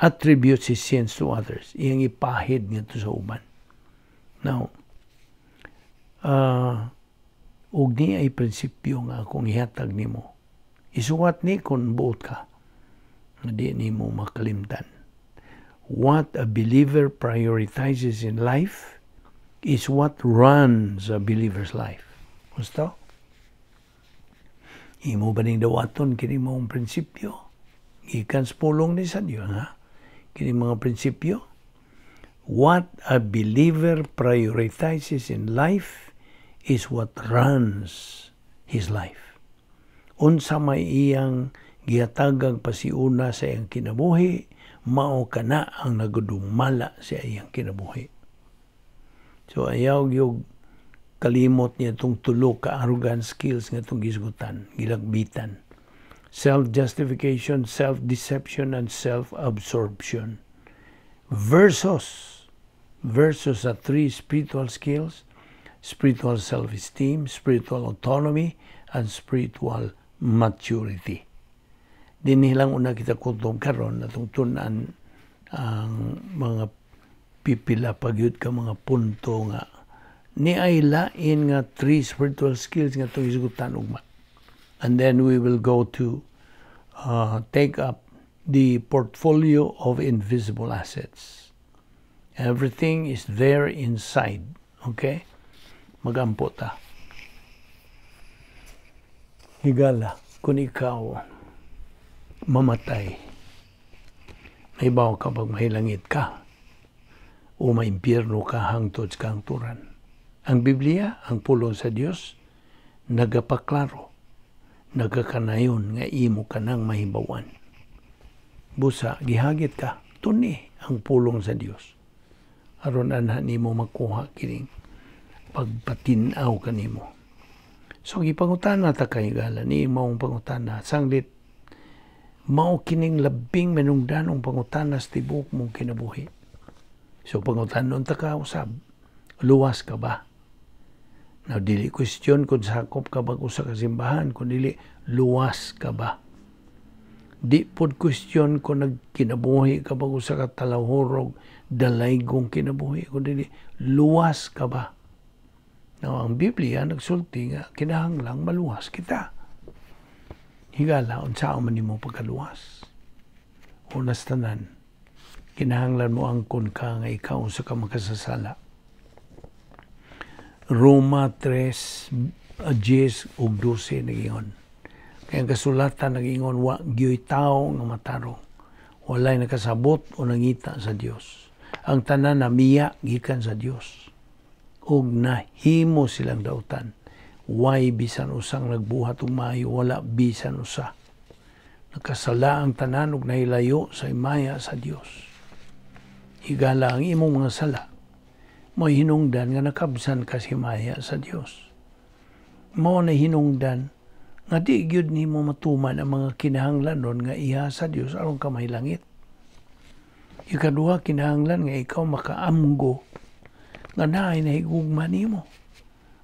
attributes his sins to others. Iyang ipahid ngadto sa uban. Now, ug ni ay prinsipyo nga akong ihatag nimo. Isuwat ni kung buot ka. Nga di nimo makalimtan. What a believer prioritizes in life is what runs a believer's life. Gusto? Imo ba ning dawaton kini maong prinsipyo? Gikan sa pulong ni sa Dios, ha? Kini mga prinsipyo. What a believer prioritizes in life is what runs his life. Unsa may iyang gihatagag pasiuna sa iyang kinabuhi, mao kana ang nagadumala sa iyang kinabuhi. So ayaw gyud kalimot niya itong tulo ka arrogant skills nga itong gisgutan, gilagbitan. Self-justification, self-deception, and self-absorption. Versus the three spiritual skills: spiritual self-esteem, spiritual autonomy, and spiritual maturity. Dinhi lang una kita kutob karon, atong tun-an ang mga pipila pa gyud ka mga punto nga ni ay lain nga three spiritual skills nga itong hisgutan ugma. And then we will go to take up the portfolio of invisible assets. Everything is there inside. Okay? Magampo ta. Higala, kung ikaw mamatay, mahibaw ka pag mahilangit ka o maimpyerno ka hangtod sa kahangturan? Ang Biblia, ang pulong sa Dios, nagapaklaro, nagakanayon nga imo kanang mahibawan. Busa, gihagit ka, tuni ang pulong sa Dios. Aron anha nimo makuha kining pagpatinaw kanimo. So gipangutana ta kay gala ni maong pangutana sanglit mao kining labing manungdanong pangutana sa tibuok mong kinabuhi. So pangutanon ta ka usab, luwas ka ba? Now, dili question kung sakop ka ba usa ka simbahan, kung dili, luwas ka ba? Di pod question kung nagkinabuhi ka ba usa ka talahurog, dalaygong kinabuhi, kung dili, luwas ka ba? Now, ang Biblia nagsulti nga kinahanglang maluwas kita. Higala, unsa man nimo pagkaluwas? Unas tanan, kinahanglan mo angkon ka nga ikaw usa ka makasasala. Roma 3:10 ug 12 nagingon. Kaya ang kasulatan nagingon, wa gyoy tao nga matarong. Walay nakasabot o nangita sa Dios. Ang tanan namiya gikan sa Dios. Ug nahimo silang dautan. Way bisan usang nagbuhat og maayo, wala bisan usa. Nakasala ang tanan ug nahilayo sa himaya sa Dios. Higala, ang imong mga sala mo'y hinungdan nga nakabsan ka sa himaya sa Dios. Mao na hinungdan nga di gyud nimo matuman ang mga kinahanglanon nga iya sa Dios aron ka mahilangit. Ikaduha, kinahanglan nga ikaw makaamgo nga naay nahigugma nimo.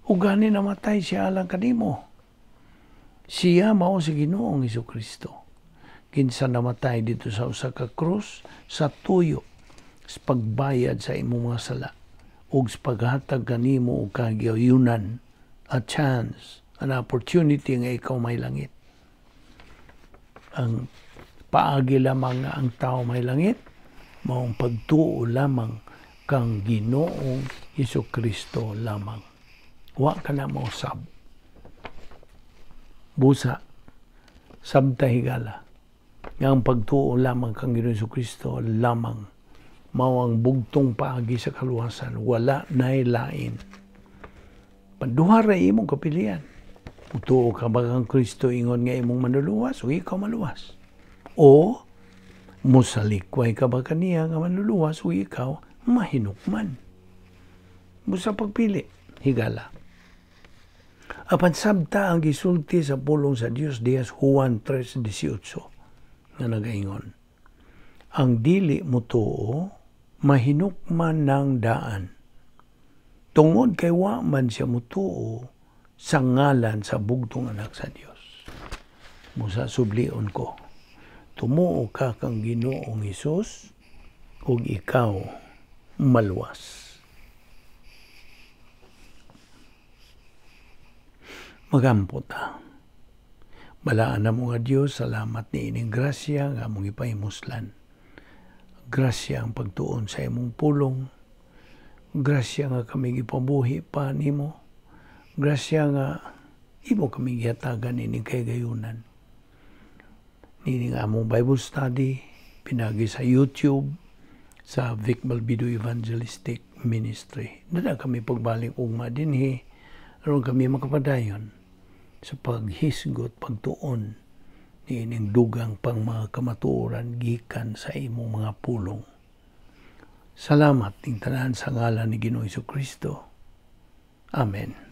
Ug gani namatay siya alang kanimo. Siya mao si Ginoong Kristo. Kinsa namatay dito sa usa ka krus sa tuyo sa pagbayad sa imong mga sala ug sa paghatag kanimo og kagayunan, a chance, an opportunity nga ikaw may langit. Ang paagi lamang nga ang tao may langit maong pagtuo lamang kang Ginoong Hesus Kristo lamang. Wa ka na mausab. Busa, sabta, higala, nga ang pagtuo lamang kang Ginoong Hesus Kristo lamang mao ang bugtong paagi sa kaluwasan. Wala na'y lain. Panduha ra imong kapilian. Mutuo ka ba kang Kristo ingon nga imong manluluwas o ikaw maluwas? O musalikway ka ba kaniya nga manluluwas o ikaw mahinukman? Busa pagpili, higala. Apan sabta ang gisulti sa pulong sa Dios diha sa Juan 3:18 nga nagaingon, ang dili mutuo mahinukman ng daan tungod kay wa man siya mutuo sa ngalan sa bugtong anak sa Dios. Busa sublion ko, tumuo ka kang Ginoong Hesus ug ikaw maluwas. Magampo ta. Balaan na mo nga Dios, salamat ni ining grasya nga among ipahimuslan. Grasya ang pagtuon sa imong pulong. Grasya nga kami gipabuhi pa nimo. Grasya nga imo kami gihatagan ining kahigayunan. Nining among Bible study pinagi sa YouTube sa Vic Balbido Evangelistic Ministry. Dada kami pagbalik ugma dinhi aron kami makapadayon sa paghisgot, pagtuon niining dugang pang mga kamatuoran gikan sa imong mga pulong. Salamat ning tanan sa ngalan ni Ginoong Kristo. Amen.